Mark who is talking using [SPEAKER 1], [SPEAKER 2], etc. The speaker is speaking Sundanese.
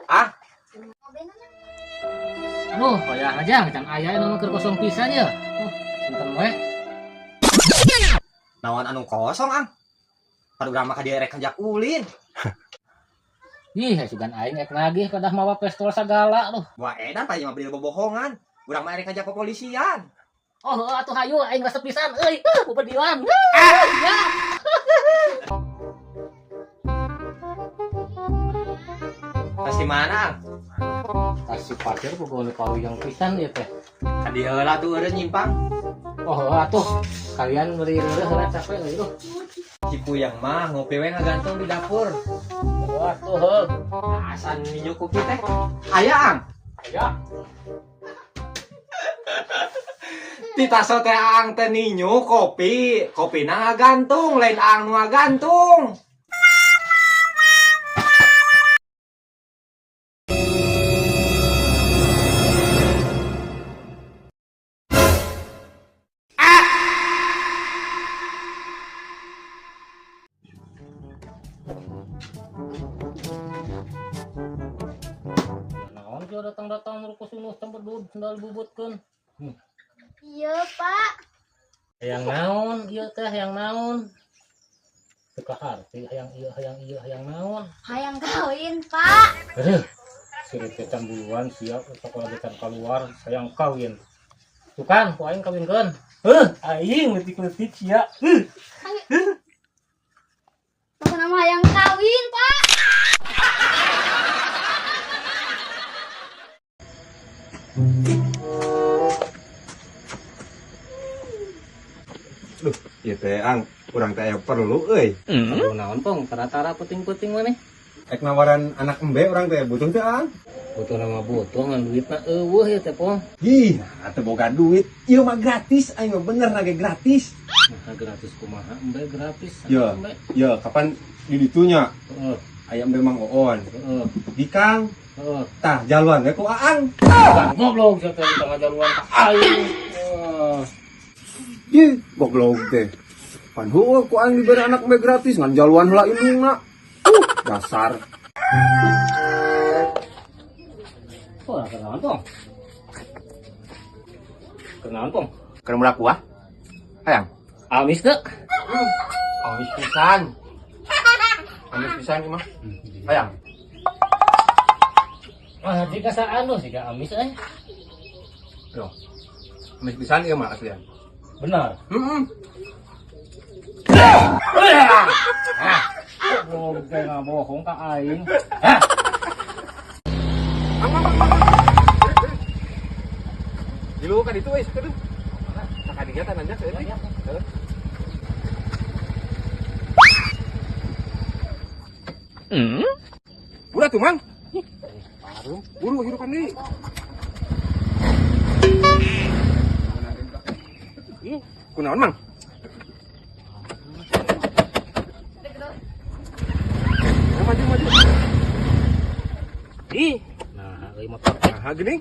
[SPEAKER 1] Ah,
[SPEAKER 2] Aduh, wayah aja can aya nu keur kosong pisan ya. Punten we.
[SPEAKER 1] Naon anu kosong, Ang? Pada urang mah ka dieu rek kerja ulin.
[SPEAKER 2] Ih, sugan aing ek nagih padah mawa pistol sagala tuh.
[SPEAKER 1] Wah, edan tadi mah beli bobohongan. Urang mah rek kerja kepolisian.
[SPEAKER 2] Oh, atuh hayu aing resep pisan euy, bebedilan. Ya.
[SPEAKER 1] Tas di mana, Ang?
[SPEAKER 2] Tas si parkir boga nu paruyang pisan ieu teh.
[SPEAKER 1] Ka dieu heula tuh eureun nyimpang.
[SPEAKER 2] Oh, atuh. Kalian beri reureuh heula capek euy tuh.
[SPEAKER 1] Si Puyang mah ngopi we ngagantung di dapur.
[SPEAKER 2] Oh, atuh heuh.
[SPEAKER 1] Asan minyak kopi teh. Aya, Ang.
[SPEAKER 2] Aya.
[SPEAKER 1] Titaso teh Ang teh ninyu kopi. Kopina ngagantung, lain Ang nu ngagantung.
[SPEAKER 2] Naon kieu datang-datang nu kusunuh cembedud sendal bubutkeun.
[SPEAKER 3] Iya, Pak.
[SPEAKER 2] Hayang naon ieu teh hayang naon? Teu kaharti hayang ieu hayang ieu hayang naon?
[SPEAKER 3] Hayang kawin, Pak.
[SPEAKER 2] Aduh, sirit teh can buluan siap sekolah can keluar hayang kawin. Tuh kan, ku aing kawinkeun. Heuh, aing leutik-leutik sia. Heuh.
[SPEAKER 3] Pokoknya mah hayang kawin, Pak.
[SPEAKER 4] Duh, ieu teh Ang, urang teh aya perlu euy.
[SPEAKER 2] Aduh naon pong, tara-tara puting-puting maneh.
[SPEAKER 4] Ek nawaran anak embe urang teh butuh teh Ang.
[SPEAKER 2] Butuh nama butuh ngan duitna eueuh ya teh pong.
[SPEAKER 4] Ih, nah, teu boga duit. Ieu mah gratis, aing mah bener nage gratis.
[SPEAKER 2] Nah, gratis kumaha embe gratis.
[SPEAKER 4] Ya.
[SPEAKER 2] Embe.
[SPEAKER 4] Ya, kapan di ditunya?
[SPEAKER 2] Heeh,
[SPEAKER 4] Aya embe Mang Oon.
[SPEAKER 2] heeh,
[SPEAKER 4] Di Kang,
[SPEAKER 2] heeh.
[SPEAKER 4] tah jaluan we ku Aang.
[SPEAKER 2] Goblok sia teh di tengah jaluan ka aing. Heeh.
[SPEAKER 4] Ih, goblok teh. Pan heueuh ku aing dibere anak embe gratis ngan jaluan heula indungna. Dasar.
[SPEAKER 2] Oh, kenaon pong? Kenaon pong?
[SPEAKER 1] Keur murah kuah. Hayang.
[SPEAKER 2] Amis teu?
[SPEAKER 1] Amis pisan. Amis pisan ieu mah. Hayang.
[SPEAKER 2] Ah, jika saan lu siga amis euy.
[SPEAKER 4] Yo. Amis pisan ieu mah aslian.
[SPEAKER 2] Benar.
[SPEAKER 4] Heeh.
[SPEAKER 2] Goblok teh ngabohong ka aing.
[SPEAKER 4] Dilu ka ditu euy, sakedeung. Sakadinya teh nanjak saeutik. Heeh. Udah tuh, Mang. Buru hirupan deui. Kunaon, Mang? Ayo, maju, maju.
[SPEAKER 2] Ih, nah euy motor.
[SPEAKER 4] Nah, gini.